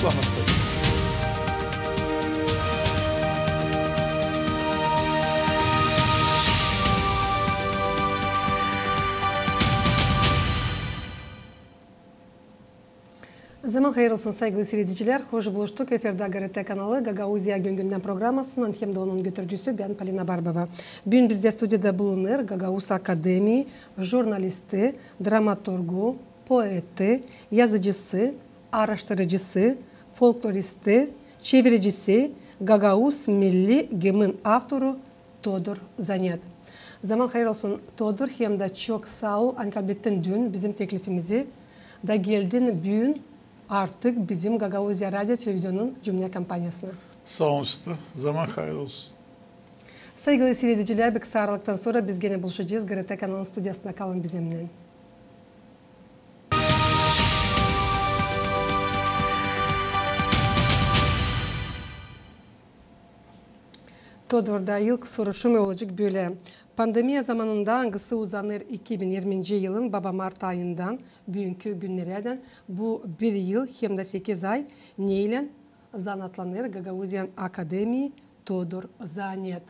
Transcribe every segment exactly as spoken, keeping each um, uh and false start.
Kutlamasın. Zaman hayır olsun, saygılı siiredicilär. Hoş buluştuk. Efirdä GRT kanalı, Gagauziya gün-gündän programasınnan hem dä onun götürücüsü bän, Polina Barbova. Büün bizdä studiyada bulunêr Gagauz akademii, jurnalisti, dramaturgu, poeti, yazıcısı, aaraştırıcısı, folkloristi, çeviricisi, gagauz milli gimnin avtoru Todur Zanet. Zaman hayır olsun, Todur, hem dä çok saa ol, ani kablettin düün bizim teklifimizi da geldin büün artık bizim Gagauziya radio televizionun cümnä kompaniyasına. Saa olun, zaman hayır olsun. Saygılı siiredicilär, bir kısa aralıktan sora biz genä buluşacez GRT kanalın studiyasında. Kalın bizimnän. Todur, da ilk soruşum olacek bölä. Pandemiya zamanında, angısı uzanêr iki bin irminci yılın baba mart ayından büünkü günnerädän, bu bir yıl hem dä sekiz ay, neylän zanaatlanêr Gagauziyanın akademii Todur Zanet?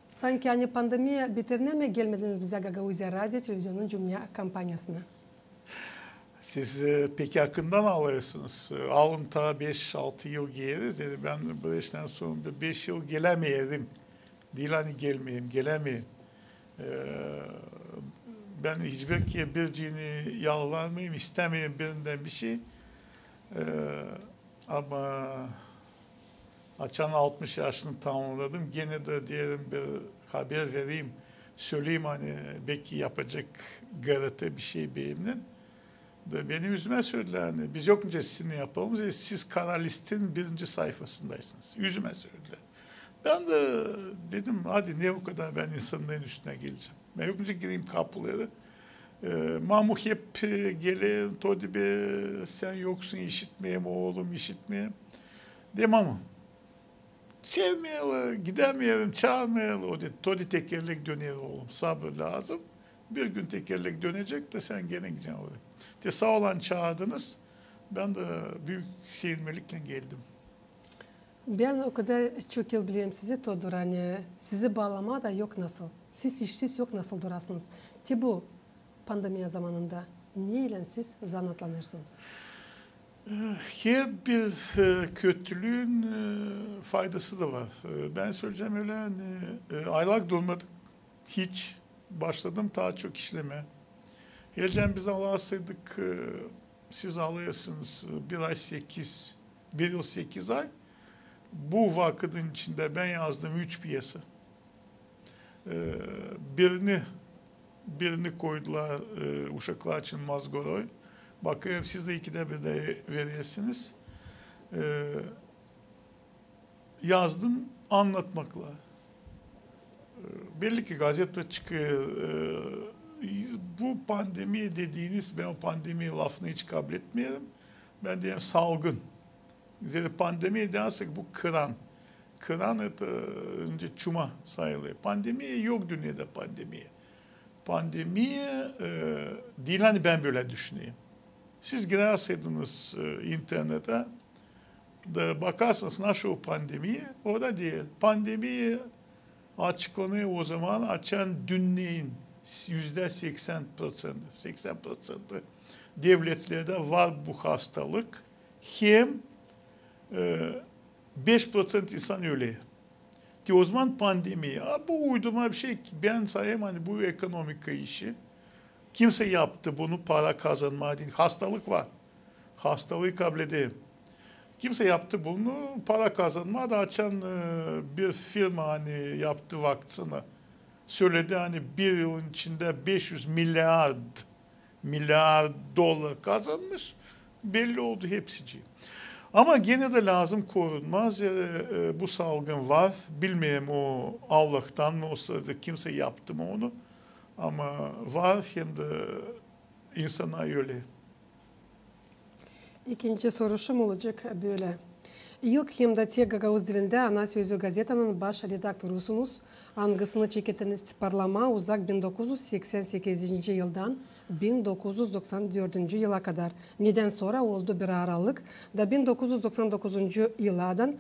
Sanki ani pandemiya biterinä mi gelmediniz bizä Gagauziya radio televizionun cümnä kompaniyasına? Siz, e, pek yakından alêrsınız. E, alın taa beş-altı yıl geeri, dedi, bän bu iştän sora bir beş yıl gelämeerim. Diil ani gelmeerim, gelämeerim. E, bän hiçbir kerä biricini yalvarmêêrım, istämeerim birindän bişey. E, ama açan altmış yaşını tamamnadım, genä dä deerim, bir haber vereyim, söleyim, ani beki yapacek GRT bişey benimnän. Da beni üzmää söledilär, ani biz yok nicä sizinnän yapalım, e, siz kara listenin birinci sayfasındaysınız. Üzmää söledilär. Bän dä dedim, hadi, ne o kadar bän insannarın üstünä gelecäm. Bän yok nicä gireyim kapuları. E, mamu hep, e, geler, Todi be, sän yoksun, işitmeerim, oolum, işitmeerim. Deerim, mamu, sevmeerlär, gidämeerim, çaarmêêrlar. O dedi, Todi, tekerlek döner, oolum, sabır lääzım. Bir gün tekerlek dönecek dä sän genä gidecän oraya. Te saa olun, çaardınız. Bän dä büük sevinmeliklän geldim. Bän o kadar çok yıl bilerim sizi, Todur, ani sizi baalamaa da yok nasıl. Siz işsiz yok nasıl durasınız. Te bu pandemiya zamanında neylän siz zanaatlanêrsınız? Herbir, e, kötülüün, e, faydası da var. E, bän söleyecäm ölä, ani, e, aylar durmadık hiç. Başladım taa çok işlemää. Heer cän biz alasaydık, e, siz alêrsınız, e, bir ay sekiz, bir yıl sekiz ay. Bu vakıdın içindä bän yazdım üç pyesa. E, birini, birini koydular, e, uşaklar için Mazgoroi. Bakêrım, siz dä ikidä birdä verersiniz. E, yazdım annatmaklar. E, belli ki gazeta çıkêr. E, bu pandemiya dediiniz, bän o pandemiya lafını hiç kabletmeerim. Bän deerim salgın. Zerä pandemiya deersek, bu kıran. Kıran, это, öncä çuma sayılêr. Pandemiya yok dünnedä pandemiya. Pandemiya, e, diil, ani bän bölä düşünerim. Siz girärseydiniz, e, internetä da bakarsınız, nasıl o pandemiya, orada deer, pandemiya açıklanêr o zaman, açan dünneyin yüzdä seksän proţenti, seksän proţenti devletlerdä var bu hastalık, hem, e, beş proţent insan öler. Te o zaman pandemiya. A bu uydurma bişey, bän sayêrım, ani bu ekonomika işi. Kimsä yaptı bunu para kazanmaa diil. Hastalık var. Hastalıı kablederim. Kimsä yaptı bunu para kazanmaa da, açan, e, bir firma, ani yaptı vakţina, söledi, ani bir yılın içindä beş üz miliard, miliard dolar kazanmış. Belli oldu hepsicii. Ama genä dä lääzım korunmaa, zerä, e, bu salgın var. Bilmeerim, o Allahtan mı, o sırada kimsä yaptı mı onu. Ama var, hem dä insannar öler. İkinci soruşum olacek bölä. İlk hem dä tek gagauz dilindä "Ana sözü" gazetanın baş redaktorusunuz, angısını çekettiniz parlamaa uzak bin dokuz üz seksän sekizinci yıldan bin dokuz üz doksan dördüncü yıla kadar. Nedän sora oldu bir aralık da bin dokuz üz doksan dokuzuncu yıladan,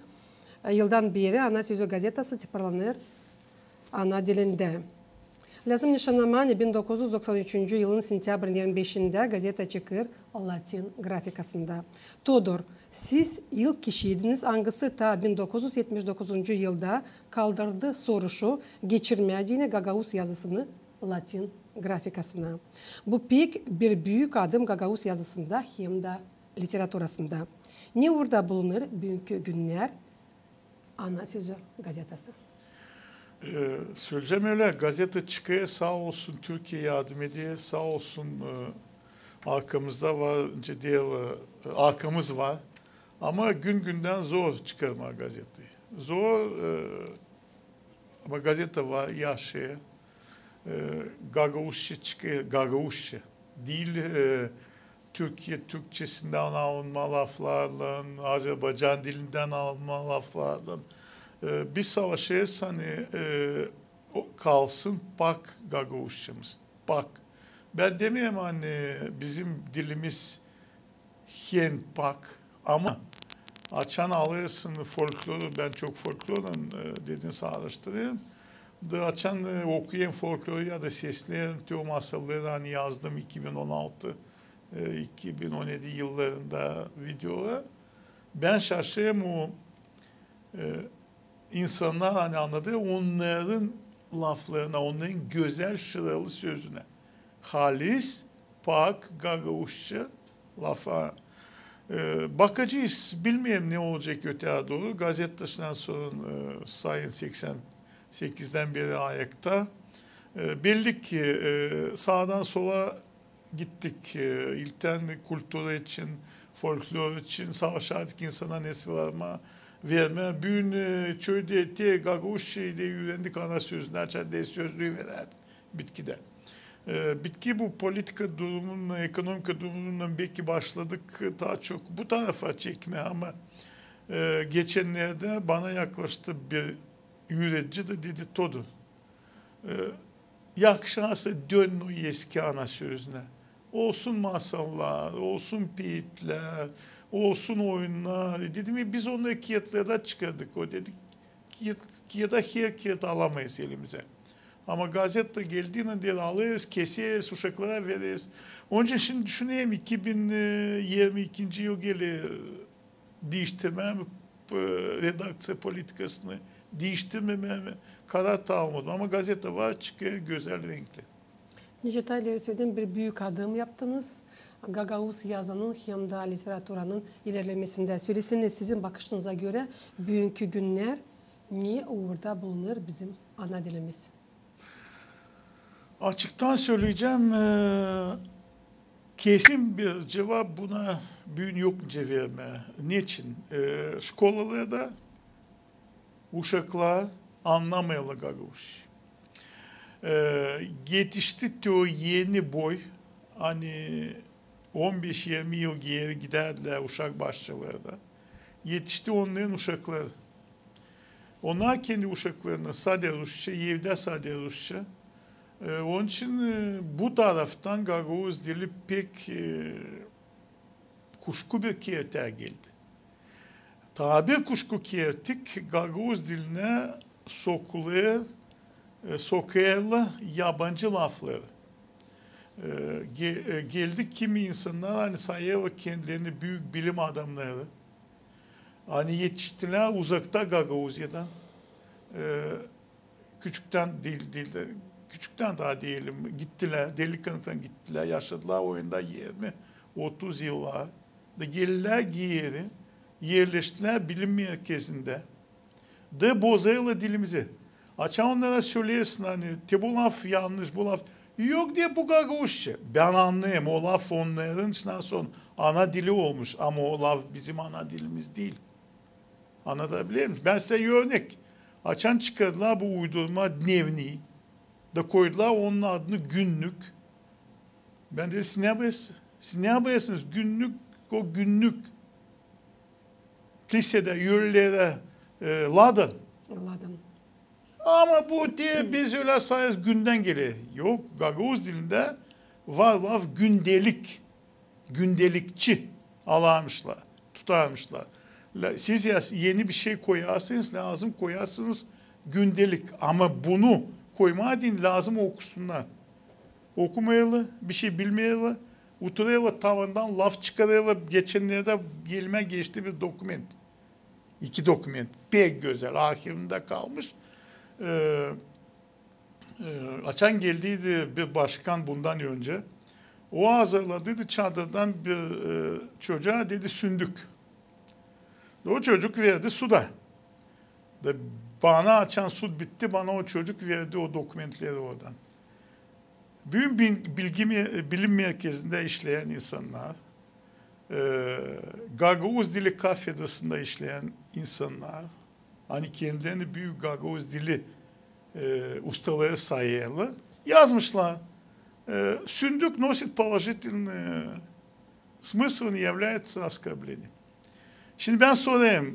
e, yıldan beri Ana Sözü gazetası çıkarılanır ana dilindä. Lääzım nışannamaa, ani bin dokuz üz doksan üçüncü yılın sentyabrın irmi beşindä gazeta çıkêr latin grafikasında. Todur, siz ilk kişiydiniz, angısı taa bin dokuz üz etmiş dokuzuncu yılda kaldırdı soruşu geçirmää deyni gagauz yazısını latin grafikasına. Bu pek bir büük adım gagauz yazısında hem dä literaturasında. Ne uurda bulunêr büünkü günnär Ana Sözü gazetası? E, söleyecäm ölä, gazeta çıkêr, saa olsun Türkiye yardım eder, saa olsun, e, arkamızda var, nicä deer, e, arkamız var. Ama gün-gündän zor çıkarmaa gazetayı. Zor, e, ama gazeta var, yaşêêr. E, gagauzça çıkêr, gagauzça. Diil, e, Türkiye Türkçesindän alınma laflarlan, Azerbaycan dilindän alınma laflarlan. E, biz savaşêrız, ani, e, o, kalsın pak gagauzçamız. Pak. Bän demeerim, ani bizim dilimiz hem pak. Ama açan alêrsın folkloru, bän çok folklorlan, e, dedin, saaştırêrım. Da açan, e, okuyêrım folkloru ya da sesleerim te o masalları, ani yazdım iki bin on altı, e, iki bin on edi yıllarında videoya. Bän şaşêrım o, e, insannar, ani annadı, onnarın laflarına, onnarın gözäl şıralı sözünä. Halis, pak, gagauzça lafa. E, bakacez, bilmeerim ne olacek öteyä dooru. Gazeta şundan sora, e, sayın seksen sekizdän beri ayakta. E, belli ki, e, saadan sola gittik. E, ilktän kultura için, folklor için savaşardık insana nesä vermää, vermää. Büün, e, çoyu da te gagauzçayı da üürendik, Ana Sözündä açan deer sözlüü verärdik bitkidä. E, bitki bu politika durumundan, ekonomika durumundan belki başladık taa çok bu tarafa çekmää, ama, e, geçennerdä bana yaklaştı bir üüredici da dedi: Todur, e, yakışarsa dön o eski Ana Sözünä. Olsun masallar, olsun peyitlär, olsun oyunnar. Dedim, e, biz onnarı kiyatlarda çıkardık. O dedi, kiyat, kiyada her kiyat alamêêrız elimizä. Ama gazeta geldiynän deer alêrız, keseriz, uşaklara vereriz. Onun için şindi düşünerim, iki bin irmi ikinci yıl geler, diiştirmää mi, e, redakţiya politikasını, diiştirmemää mi, karar taa almadım. Ama gazeta var, çıkêr gözäl renkli. Nicä taa ileri söledim, bir büük adım yaptınız gagauz yazının hem dä literaturanın ilerlemesindä. Söleseydiniz, sizin bakışınıza görä, büünkü günnär ne uurda bulunêr bizim ana dilimiz? Açıktan söleyecäm, e, kesin bir cuvap buna büün yok nicä vermää. Neçin? E, şkolalarda uşaklar annamêêrlar gagauzça. E, etişti te o eni boy, ani on beş irmi yıl geeri gidärdilär uşak başçalarına. Etişti onnarın uşakları. Onnar kendi uşaklarına sade rusça, evdä sade rusça. E, onun için, e, bu taraftan gagauz dili pek, e, kuşku bir kertää geldi. Taa bir kuşku kertik, gagauz dilinä sokulêr, e, sokêrlar yabancı lafları. E, ge-, e, geldi kimi insannar, ani sayêrlar kendilerini büük bilim adamnarı. Ani etiştilär uzakta Gagauziyadan, e, küçüktän diil, diil dä, küçüktän taa deyelim, gittilär, delikanlıktan gittilär, yaşadılar orada irmi, otuz yıllar. Da geldilär geeri, erleştilär bilim merkezindä. Da bozêrlar dilimizi. Açan onnara söleersin, ani te bu laf yannış, bu laf. Yok, deer, bu gagauzça. Bän annêêrım, o laf onnarın için nasıl ana dili olmuş, ama o laf bizim ana dilimiz diil. Annadabilir miyim? Bän sizä örnek. Açan çıkardılar bu uydurma dnevniyi, da koydular onun adını günnük. Bän dedim, siz ne yapêrsınız? Siz ne yapêrsınız? Günnük, o günnük. Klisedä, ölülerä, e, ladan. Ladan. Ama bu te, biz ölä sayêrız, gündän geler. Yok, gagauz dilindä Var laf gündelik, gündelikçi alarmışlar, tutarmışlar. La-, siz ya, eni bir şey koyarsınız, lääzım koyarsınız gündelik. Ama bunu koymaa deyni lääzım okusunnar. Okumayalı, bir şey bilmeyalı, oturêrlar tavandan laf çıkarêrlar. Geçennerdä elimä geçti bir dokument. İki dokument. Pek gözäl. Arhivimdä kalmış. Ee, e, açan geldiydi bir başkan bundan öncä, o hazırladıydı çadırdan bir, e, çocaa, dedi, sündük. O çocuk verdi suda. Da bana açan sud bitti, bana o çocuk verdi o dokumentleri oradan. Büün bil-, bilgi me-, bilim merkezindä işleyän insannar, e, gagauz dili kafedrasında işleyän insannar, ani kendilerini büük gagauz dili, e, ustaları sayêrlar, yazmışlar. E, sündük носит положительный смысл, не является оскорблением. Şindi bän sorêrım,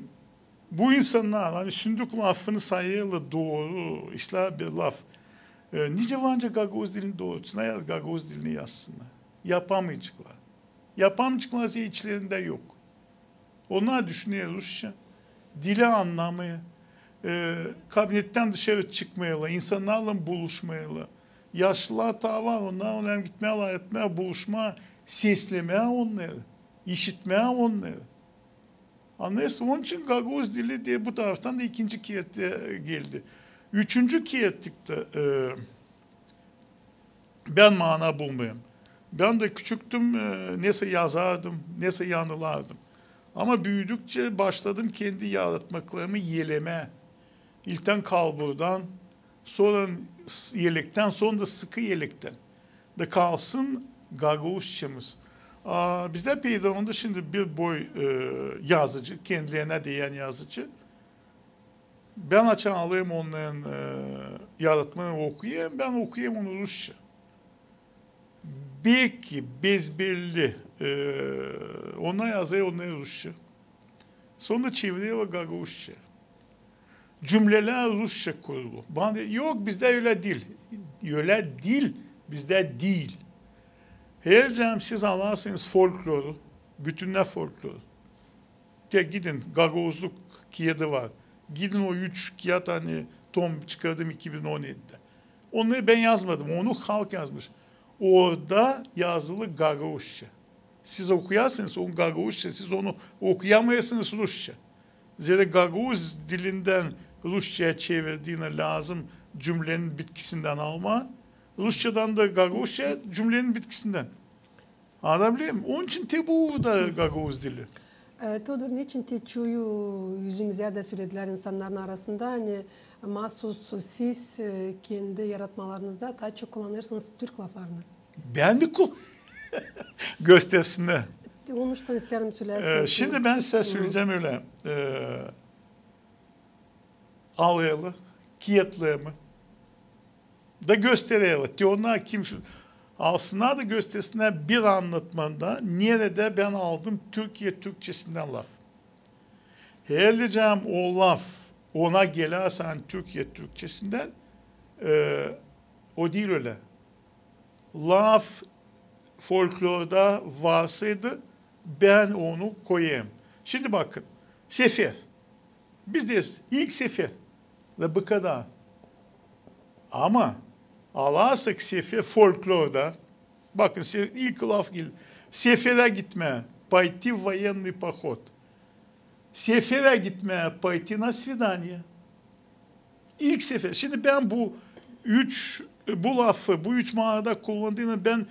bu insannar, ani sündük lafını sayêrlar dooru, islää bir laf, e, nicä varınca gagauz dilini doorutsınnar ya gagauz dilini yazsınnar? Yapamayaceklar. Yapamayaceklar, zerä içlerindä yok. Onnar düşüner rusça, dili annamêêr, e, kabinettän dışarı çıkmêêrlar, insannarlan buluşmêêrlar. Yaşlılar taa var, onnar, onnar gitmää, lafetmää, buluşmaa, seslemää onnarı, işitmää onnarı. Annêêrsın, onun için gagauz dili dä bu taraftan da ikinci kerä geldi. Üçüncü kerä çıktı, e, bän mana bulmêêrım. Bän dä küçüktüm, e, nesä yazardım, nesä yanılardım. Ama büüdükçä başladım kendi yaratmaklarımı elemää. İlktän kalburdan, sora s-, elektän, sora da sıkı elektän. Da kalsın gagauzçamız. A, bizdä peyda oldu şindi bir boy, e, yazıcı, kendilerinä deyän yazıcı. Bän açan alêrım onnarın, e, yaratmalarını okuyêrım, bän okuyêrım onu rusça. Belki bezbelli, e, onnar yazêr onnarı rusça. Sora da çevirerlär gagauzça. Cümlelär rusça kurulu. Bana deer, yok, bizdä ölä diil. Ölä diil, bizdä diil. Herliim, siz alarsınız folkloru, bütünnä folkloru. Te gidin, gagauzluk keedi var. Gidin, o üç keet, ani tom çıkardım iki bin on edidä. Onu bän yazmadım, onu halk yazmış. Orada yazılı gagauzça. Siz okuyarsınız onu gagauzça, siz onu okuyamêêrsınız rusça. Zerä gagauz dilindän rusçaya çevirdiinä lääzım cümlenin bitkisindän almaa, rusçadan da gagauzça cümlenin bitkisindän. Annadım, bilerim. Onun için te bu da gagauz dili. E, Todur, neçin te çoyu üzümüzä dä söledilär insannarın arasında, ani maasuz siz, e, kendi yaratmalarınızda taa çok kullanêrsınız türk laflarını? Bän mi kul-, göstersinnär. Onu şindi isteerim söleyäsin. E, şindi bän sizä söleyecäm ölä. E, alêrlar keetlerimi da göstererlär. Te onnar kim şu, alsınnar da göstersinnär bir annatmada, neredä bän aldım Türkiye Türkçesindän laf. Herliim, o laf ona gelärsä Türkiye Türkçesindän, e, o diil ölä. Laf folklorda varsaydı, bän onu koyêrım. Şindi bakın, sefer. Biz deeriz ilk sefer. Da bu kadar. Ama alarsak sefer folklorda, bakın, se-, ilk laf geler. Seferä gitmää, пойти в военный поход. Seferä gitmää, пойти на свидание. İlk sefer. Şindi bän bu üç, bu lafı, bu üç manada kullandıımı bän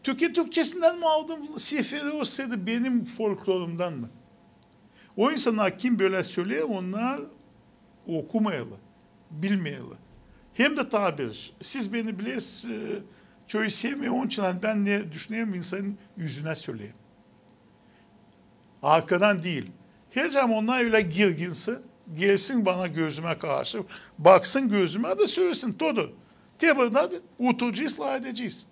Türkiye Türkçesindän mi aldım seferi, osa da benim folklorumdan mı? O insannar, kim bölä söleer, onnar okumêêrlar, bilmeerlär. Hem dä taa bir, siz beni bilersiniz, e, çoyu sevmeer, onun için, ani bän ne düşünerim, insanın üzünä söleerim. Arkadan diil. Herliim, onnar ölä girginsä, gelsin bana gözümä karşı, baksın gözümä da sölesin: Todur, te burada oturacez, lafedecez.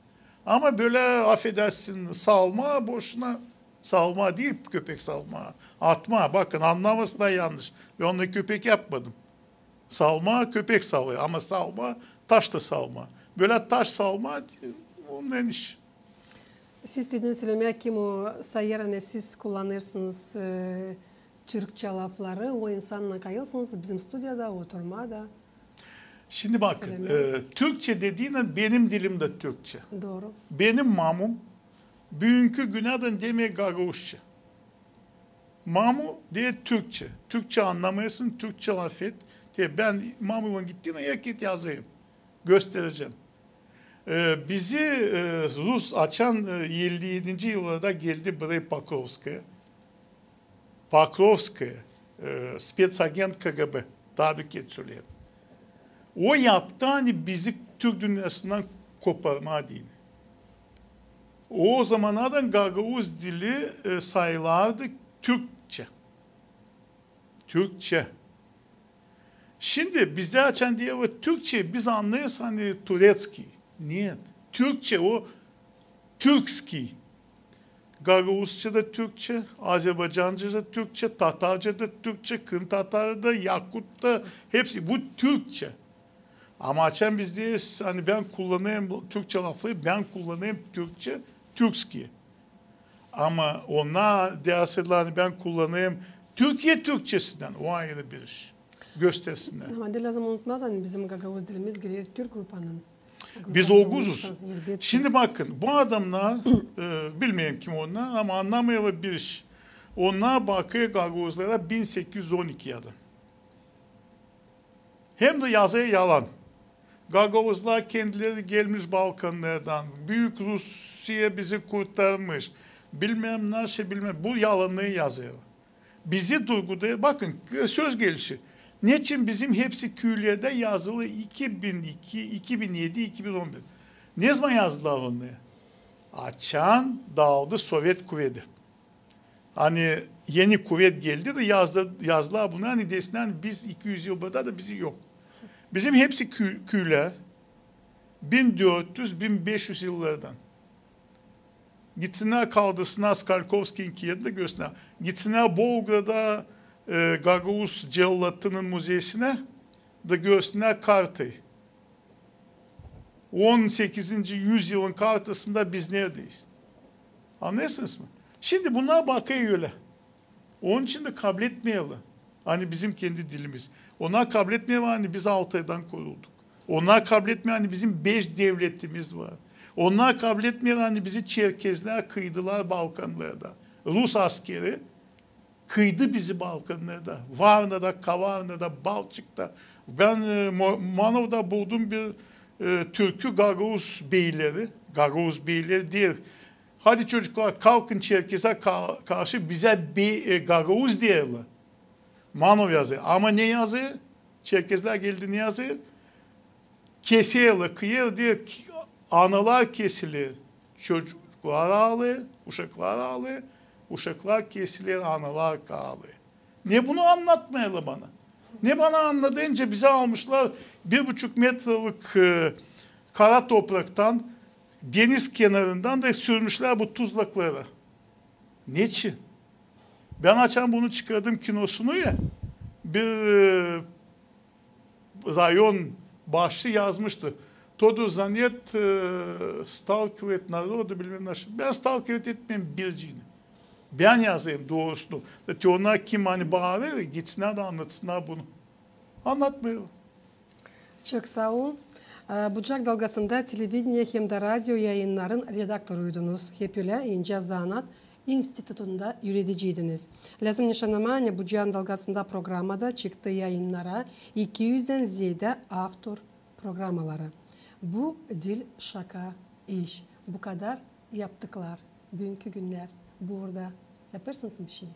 Ama bölä, afedersin, salmaa boşuna, salmaa diil, köpek salmaa, atmaa. Bakın, annamasınnar yannış. Bän onu köpek yapmadım. Salmaa, köpek salêr, ama salmaa, taş ta salmaa. Bölä taş salmaa, onnarın işi. Siz dediniz, sölemää, kim o sayêr, ani siz kullanêrsınız, e, türkçä lafları, o insannan kayılsınız bizim studiyada oturmaa da. Şindi bakın, e, türkçä dediinä benim dilim dä türkçä. Dooru. Benim mamum büünkü günädän demeer gagauzça. Mamu deer türkçä. Türkçä annamêêrsın, türkçä lafet. Te bän mamuylan gittiinä, herkerä yazêrım, gösterecäm. E, bizi, e, rus açan, e, elli edinci yıllarda geldi burayı Pokrovskaya. Pokrovskaya, e, spetsagent K G B, taa bir kerä söleerim. O yaptı, ani bizi türk dünnäsindän koparmaa deyni. O zamanlardan gagauz dili, e, sayılardı türkçä. Türkçä. Şindi bizdä açan deer türkçä, biz annêêrız, ani турецкий. Нет. Türkçä o тюркский. Gagauzça da türkçä, azerbaycanca da türkçä, tatarca da türkçä, krımtatarı da, yakut da, hepsi bu türkçä. Ama açan biz deeriz, ani bän kullanêrım türkçä lafı, bän kullanêrım türkçä, тюркский. Ama onnar deerlär, ani bän kullanêrım Türkiye türkçesindän, o ayırı bir iş. Göstersinnär. Ama da lääzım unutmaa, ani bizim gagauz dilimiz girer türk grupanın. Biz oguzuz. Elbetki. Şindi bakın, bu adamnar, e, bilmeerim kim onnar, ama annamêêrlar bir iş. Onnar bakêr gagauzlara bin sekiz üz on iki adın. Hem dä yazêr yalan. Gagauzlar kendileri gelmiş Balkannardan, Büük Rusiya bizi kurtarmış, bilmäm naşey, bilmäm. Bu yalannı yazêr. Bizi durgudêr, bakın, söz gelişi. Neçin bizim hepsi küülerdä yazılı iki bin iki, iki bin edi, iki bin on bir? Ne zaman yazdılar onnarı? Açan daaldı Sovet kuvedi. Ani eni kuvet geldi dä yazdı, yazdılar bunu, ani desinnär, ani biz iki üz yıl burada da bizi yok. Bizim hepsi kü-, küülär, bin dört üz, bin beş üz yıllardan. Gitsinnär, kaldırsınnar Skalkovskiyinki erdä, görsünnär. Gitsinnär Bolgrada, e, gagauz cellatının muzeyisinä da görsünnär kartayı. On sekizinci üzyılın kartasında biz neredeyiz? Annêêrsınız mı? Şindi bunnar bakêr ölä. Onun için dä kabletmeerlär, ani bizim kendi dilimiz. Onnar kabletmeerlär, ani biz Altaydan kurulduk. Onnar kabletmeerlär, ani bizim beş devletimiz var. Onnar kabletmeerlär, ani bizi çerkezlär kıydılar Balkannarda. Rus askeri kıydı bizi Balkannarda. Varnada, Kavarnada, Balçıkta. Bän, e, Mo-, Manovda buldum bir, e, türkü gagauz beyleri. Gagauz beyleri deer. Hadi çocuklar, kalkın Çerkezä ka-, karşı, bizä be-, e, gagauz deerlär. Manov yazêr. Ama ne yazêr? Çerkezlär geldi, ne yazêr? Keserlär, kıyêr, deer, analar kesiler, çocuklar ağlêêr, uşaklar ağlêêr, uşaklar kesiler, analar ağlêêr. Ne bunu annatmêêrlar bana? Ne bana annadınca bizi almışlar bir buçuk metralık, e, kara topraktan, deniz kenarından da sürmüşlär bu tuzlaklara. Neçin? Bän açan bunu çıkardım kinosunu ya, bir, e, rayon başçı yazmıştı. Тодор Занет, e, сталкивает народы, bilmäm naşey. Bän сталкивать etmeerim birciini. Bän yazêrım doorusunu. Te onnar kim ani baarêr, gitsinnär dä annatsınnar bunu. Annatmêêrlar. Çok saa olun. E, Bucak dalgasında televideniye hem dä radio yayınnarın redaktoruydunuz. Hep ölä incä zanaat institutunda üürediciydiniz. Lääzım nışannamaa, ani Bucaan dalgasında programada çıktı yayınnara iki üzdän zeedä avtor programaları. Bu diil şaka iş. Bu kadar yaptıklar. Büünkü günnär burada yapêrsınız mı bir şey?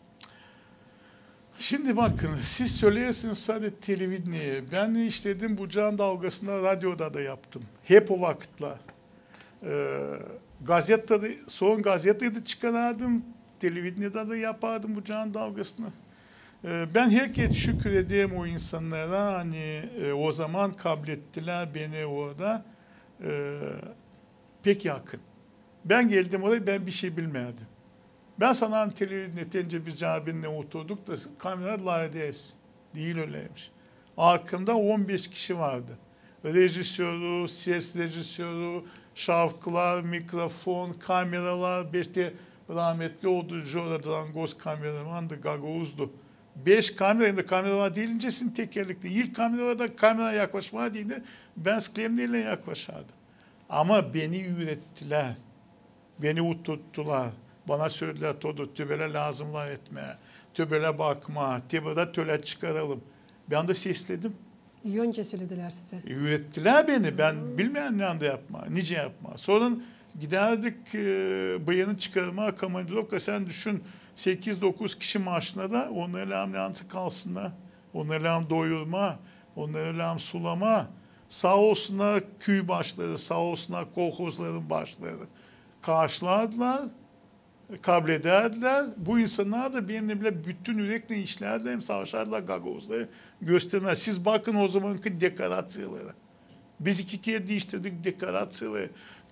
Şindi bakın, siz söleersiniz sade televideniye. Bän işledim Bucaan dalgasında, radioda da yaptım. Hep o vakıtlar. E, gazetada, son gazetayı da çıkarardım, televideniyedä dä yapardım Bucaan dalgasını. E, bän herkerä şükür ederim o insannara, ani, e, o zaman kablettilär beni orada, e, pek yakın. Bän geldim oraya, bän bir şey bilmärdim. Bän sanêrım, televideniye, te öncä biz Cabinnän oturduk da kamera layıdêêrız. Diil öleymiş. Arkamda on beş kişi vardı. Rejissörü, ses rejissörü, Şavkılar, mikrofon, kameralar, beş te rahmetli oldu Jora Drangoz, kameramandı, gagauzdu. Beş kamera, hem dä kameralar diil, incesin tekerlekli. İlk kameralarda kamera yaklaşmaa diil, bän sklemneylän yaklaşardım. Ama beni üürettilär. Beni oturttular. Bana söledilär: Todur, te bölä lääzım lafetmää, te bölä bakmaa, te burada tölä çıkaralım. Bän dä sesledim. Öncä söledilär sizä. E, üürettilär beni. Bän bilmeerim ne anda yapmaa, nicä yapmaa. Sora gidärdik, e, bıyını çıkarmaa, komandirovka, sän düşün, sekiz-dokuz kişi maşinada, onnarı lääzım kalsınnar. Onnarı lääzım doyurmaa, onnarı lääzım sulamaa. Saa olsunnar küü başları, saa olsunnar kolhozların başları. Karşılardılar, kabledärdilär. Bu insannar da benimnän bölä bütün üreklän işlärdilär, hem savaşardılar gagauzları göstermää. Siz bakın o zamankı dekoraţiyalara. Biz iki kerä diiştirdik dekoraţiyaları.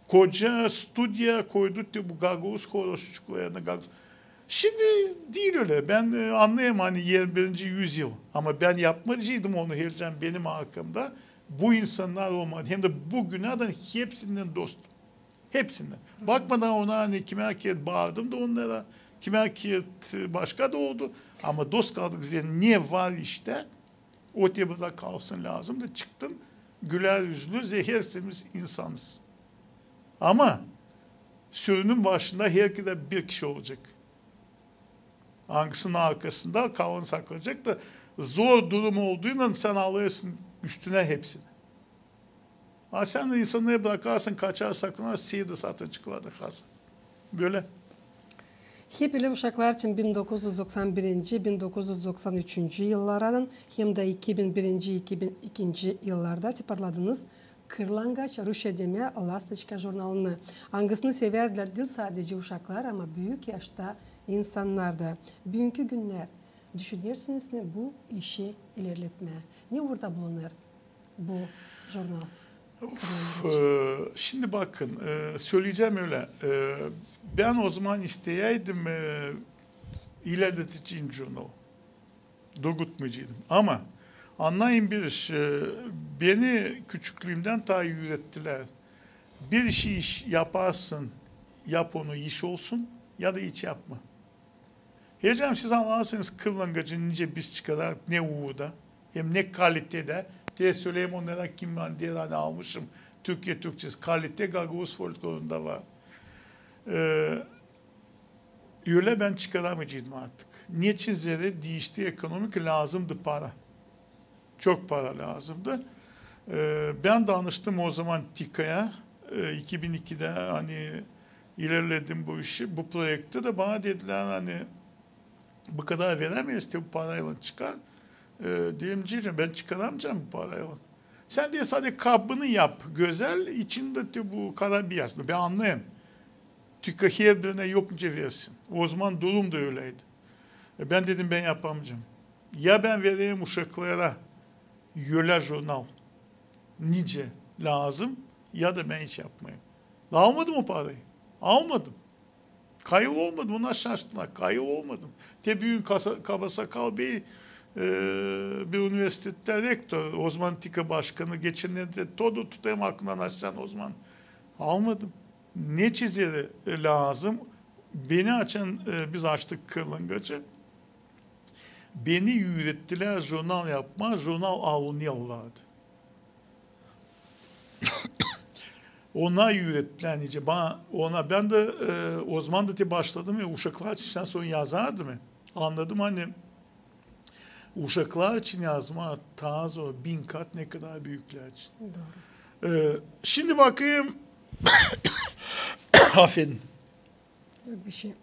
Koca studiya koyduk da bu gagauz horoşçuklarını, gagauz. Şindi diil ölä. Bän, e, annêêrım, ani irmi birinci üzyıl. Ama bän yapmayaceydım onu, herliim, benim arkamda bu insannar olmadı. Hem dä bu günädän hepsindän dostum. Hepsindän. Bakmadan ona, ani kimär kerä baardım da onnara, kimär kerä başka da oldu. Ama dost kaldık üzerä, ne var iştä, o te burada kalsın lääzım da çıktın. Gülär üzlü, zehersimiz insanız. Ama sürünün başında herkerä bir kişi olacek. Angısının arkasında kalın saklanacek da zor durum olduynan sän alêrsın üstünä hepsini. A sän insannarı brakarsın, kaçar, saklanêr, seni dä sataceklar da hazır. Bölä. Hep ölä uşaklar için bin dokuz üz doksan birinci, bin dokuz üz doksan üçüncü yıllardan hem dä iki bin birinci, iki bin ikinci yıllarda tiparladınız Kırlangaç, rusça demää Lastoçka jurnalını, angısını sevärdilär diil sadecä uşaklar, ama büük yaşta insannar da. Büünkü günnär düşünersiniz mi bu işi ilerletmää? Ne uurda bulunêr bu jurnal? Uf, e, şindi bakın, e, söleyecäm ölä. E, bän o zaman isteyäydim, e, ilerleteceyim jurnal. Durgutmayaceydım. Ama annayın bir iş, e, beni küçüklüümdän taa üürettilär. Bir işi iş yaparsın, yap onu, iş olsun, ya da hiç yapma. Herliim, siz annarsınız Kırlangacı nicä biz çıkarardık, ne uurda, hem ne kalitedä. Te söleyim onnara, kim var deer, ani almışım Türkiye Türkçesi. Kalite gagauz folklorunda var. E, Ölä bän çıkaramayaceydım artık. Neçin üzerä diişti ekonomika, lääzımdı para. Çok para lääzımdı. E, bän danıştım o zaman TİKAya, e, iki bin ikidä, ani ilerledim bu işi, bu proekti da, bana dedilär, ani bu kadar verämeeriz, te bu paraylan çıkar. E, dedim, cicim, bän çıkaramayacam bu paraylan. Sän te sade kabını yap gözäl, içindä te bu karabiyas. Bän annêêrım. TİKA herbirinä yok nicä versin. O zaman durum da öläydi. E, bän dedim, bän yapamayacam. Ya bän vererim uşaklara ölä jurnal, nicä lääzım, ya da bän hiç yapmayım. Almadım o parayı. Almadım. Kayıl olmadım, onnar şaştılar. Kayıl olmadım. Te büün kasa-, Kabasakal bey, e, bir universitettä rektor, o zaman TİKA başkanı, geçennerdä Todur, tutêrım aklımdan, açan o zaman. Almadım. Neçin üzerä, e, lääzım. Beni açan, e, biz açtık Kırlangacı. Beni üürettilär jurnal yapmaa, jurnal Aluniel vardı. Ona üürettilär nicä. Bana, ona bän dä, e, o zaman da te başladım ya, uşaklar için, sän sora yazardım ya. Annadım, ani uşaklar için yazmaa taa zor bin kat, ne kadar büüklär için. Doğru. E, şindi bakayım. Afedin. Yok bir şey.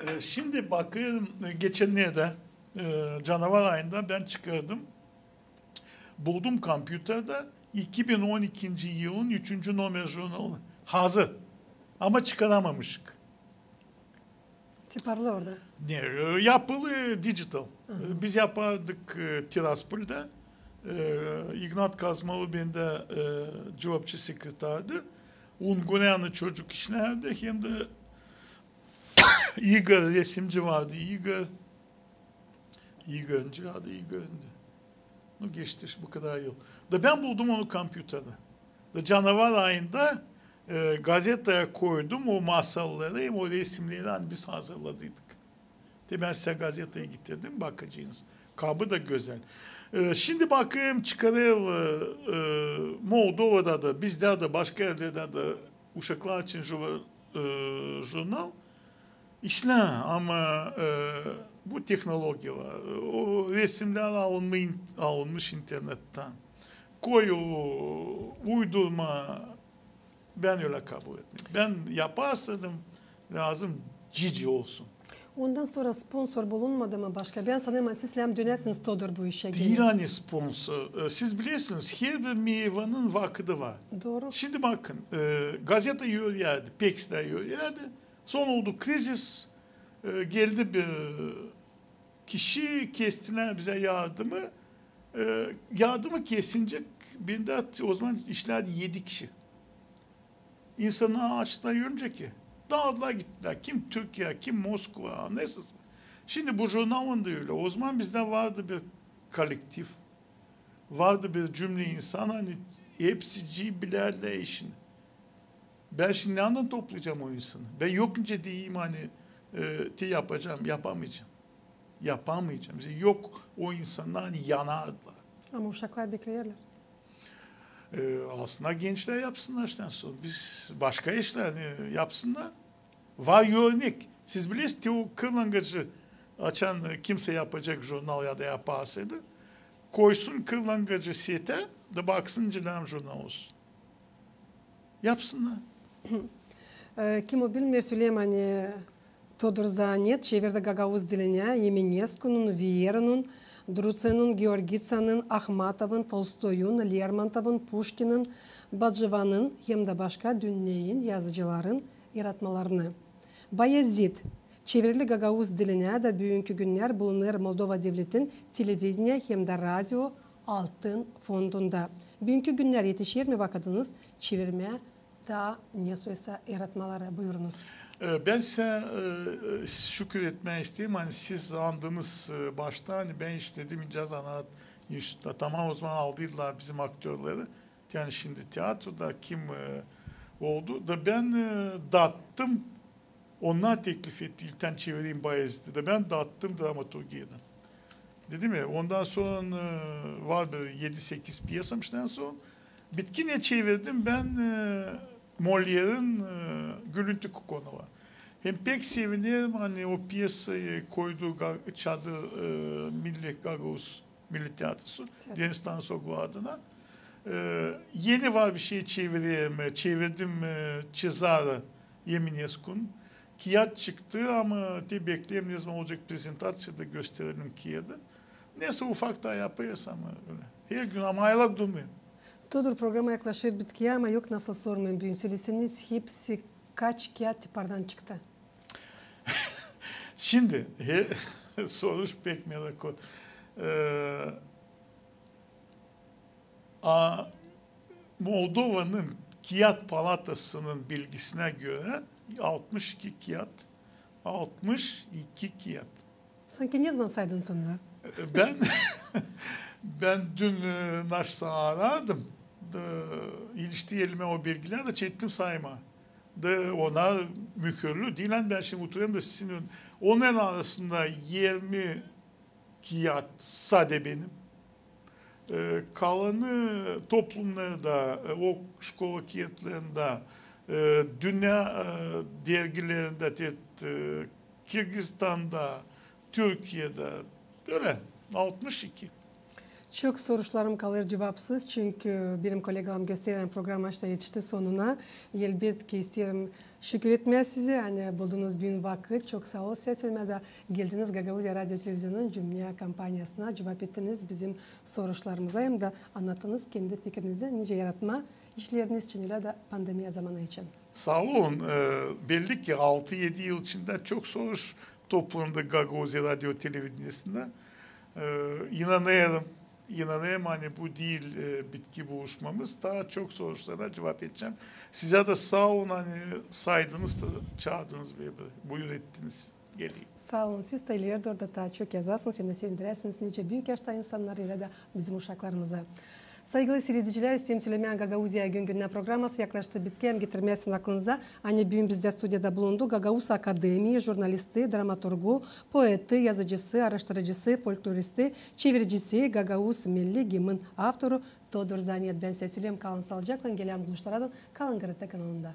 E, şindi bakayım, e, geçennerdä, e, canavar ayında bän çıkardım. Buldum kompüterdä iki bin on ikinci yılın üçüncü nomer jurnalını. Hazır. Ama çıkaramamışık. Tiparlı orada. Ne, e, yapılı digital. E, biz yapardık, e, Tiraspolda. E, İgnat Kazmalı bendä, e, cuvapçı sekretardı. Unguränı çocuk işlärdi, hem dä İgor, resimci vardı, İgor. İgor, adı İgor indi. Nu, geçti bu kadar yıl. Da bän buldum onu kompüterdä. canavar ayında, e, gazetaya koydum o masalları hem o resimneri, ani biz hazırladıydık. Te bän sizä gazetayı getirdim, bakacenız. Kabı da gözäl. E, şindi bakêrım, çıkarêr, e, e, Moldovada da, bizdä dä, başka erlerdä dä uşaklar için jur-, e, jurnal. İşlää, ama, e, bu tehnologiya var. O resimnär alınmı-, alınmış internettän. Koy o uydurma, bän ölä kabul etmeerim. Bän yaparsaydım, lääzım cici olsun. Ondan sora sponsor bulunmadı mı başka? Bän sanêrım, ani siz lääzım dönäsiniz, Todur, bu işä. Diil ani sponsor. E, siz bilersiniz, herbir meyvanın vakıdı var. Dooru. Şindi bakın, e, gazeta yürüyärdi, pek islää yürüyärdi. Sora oldu krizis, e, geldi bir kişi, kestilär bizä yardımı. E, yardımı kesincä, bendä o zaman işlärdi edi kişi. İnsannar açlıktan ölmeyecek ki. Daaldılar, gittilär. Kim Türkiyeyä, kim Moskova, annêêrsınız mı? Şindi bu jurnalın da ölä. O zaman bizdä vardı bir kollektiv. Vardı bir cümle insan, ani hepsicii bilärdilär işini. Bän şindi neredan toplayacam o insanı? Bän yok nicä deyim, ani, e, te yapacam, yapamayacam. Yapamayacam. Yok o insannar, ani yanardılar. Ama uşaklar bekleyärlär. E, alsınnar gençlär yapsınnar iştän sora. Biz başka işlär, ani yapsınnar. Var örnek. Siz bilersiniz, te o kırlangacı açan, e, kimsä yapacek jurnal ya da yaparsaydı, koysun kırlangacı setä da baksın, nicä lääzım jurnal olsun. Yapsınnar. E, kim o bilmeer, söleyim, ani Todur Zaanet çevirdi gagauz dilinä Emineskunun, Vieranun, Druţenun, Georgitsanın, Ahmatovun, Tolstoyun, Lermontovun, Puşkinin, Bacıvanın hem dä başka dünneyin yazıcıların yaratmalarını. Bayazit çevirili gagauz dilinä da büünkü günnär bulunêr Moldova devletin televideniya hem dä radio altın fondunda. Büünkü günnär etişer mi vakıdınız çevirmää taa ne soysa yaratmaları? Buyurunuz. E, bän sizä, e, e, şükür etmää isteerim, ani siz andınız, e, başta, ani bän işledim İnce Zanaat İnstitutta. Tamam, o zaman aldıydılar bizim aktörleri. Yani şindi teatroda kim, e, oldu. Da bän, e, dattım, onnar teklif etti, ilktän çevireyim Bayaziti. Da bän dattım dramaturgiyadan. Dedim ya, ondan sora, e, var bir edi-sekiz pyesam iştän sora. Bitkinä çevirdim bän, e, Molière'in, e, Gülüntü Kukonova. Hem pek sevinerim, ani o pyesayı koydu Ga-, Çadır, e, Milli Gagauz Milli Teatrosu, Teatro. Deniz Tanrısoğlu adına. E, eni var bir şey çevirerim, e, çevirdim, e, Cezarı Eminescu'nun. Kiyat çıktı, ama te bekleyerim, ne zaman olacek prezentaţiya da gösterelim kiyadı. Neysä, ufak taa yapêrız ama ölä. Her gün ama aylak durmayın. Todur, programa yaklaşêr bitkiyä, ama yok nasıl sormayım büün. Söleseniz, hepsi kaç kiyat tipardan çıktı? Şindi, he, soruş pek meraklı. E, a, Moldovanın Kiyat Palatasının bilgisinä görä, altmış iki kiyat, altmış iki kiyat. Sanki ne zaman saydın sän? Bän, bän dün, e, naşsa arardım. Da, ilişti elimä o bilgilär da çektim saymaa. Da ona mühürlü diil, ani bän şindi oturêrım da sizin ön-, onların arasında irmi kiyat sade benim. E, kalanı toplumlarda, e, o şkola kiyatlarında, e, dünnä, e, dergilerindä, te-, e, Kirgistanda, Türkiyedä, bölä altmış iki. Çok soruşlarım kalêr cuvapsız, çünkü benim kolegalarım göstererim, programa iştä etişti sonuna. Elbetki, isteerim şükür etmää sizä, ani buldunuz büün vakıt. Çok saa ol sizä sölmää da geldiniz Gagauziya radio televizionunun Cümnä kompaniyasına, cuvap ettiniz bizim soruşlarımıza hem dä annattınız kendi fikirinizi, nicä yaratmaa işleriniz için, ölä dä pandemiya zamanı için. Saa olun. E, belli ki altı-edi yıl içindä çok soruş toplandı Gagauziya radio televideniyesindä. E, inanêrım, inanêrım, ani bu diil, e, bitki buluşmamız. Taa çok soruşlara cuvap edecäm. Sizä dä saa olun, ani saydınız da çaardınız beni. Buyur ettiniz. Geleyim. Saa olun, siz dä ileri dooru da taa çok yazasınız hem dä sevindiräsiniz nicä büük yaşta insannarı, ölä dä bizim uşaklarımızı. Saygılı siiredicilär, isteerim sölemää, Gagauziya gün-gündän programası yaklaştı bitkiyä. Getirmää sizin aklınıza, ani büün bizdä studiyada bulundu Gagauz akademiya jurnalisti, dramaturgu, poeti, yazıcısı, aaraştırıcısı, folkloristi, çeviricisi, gagauz milli gimnın avtoru Todur Zanet. Bän sizä söleerim, kalın saalıcaklan, geläm buluşturadan, kalın GRT kanalında.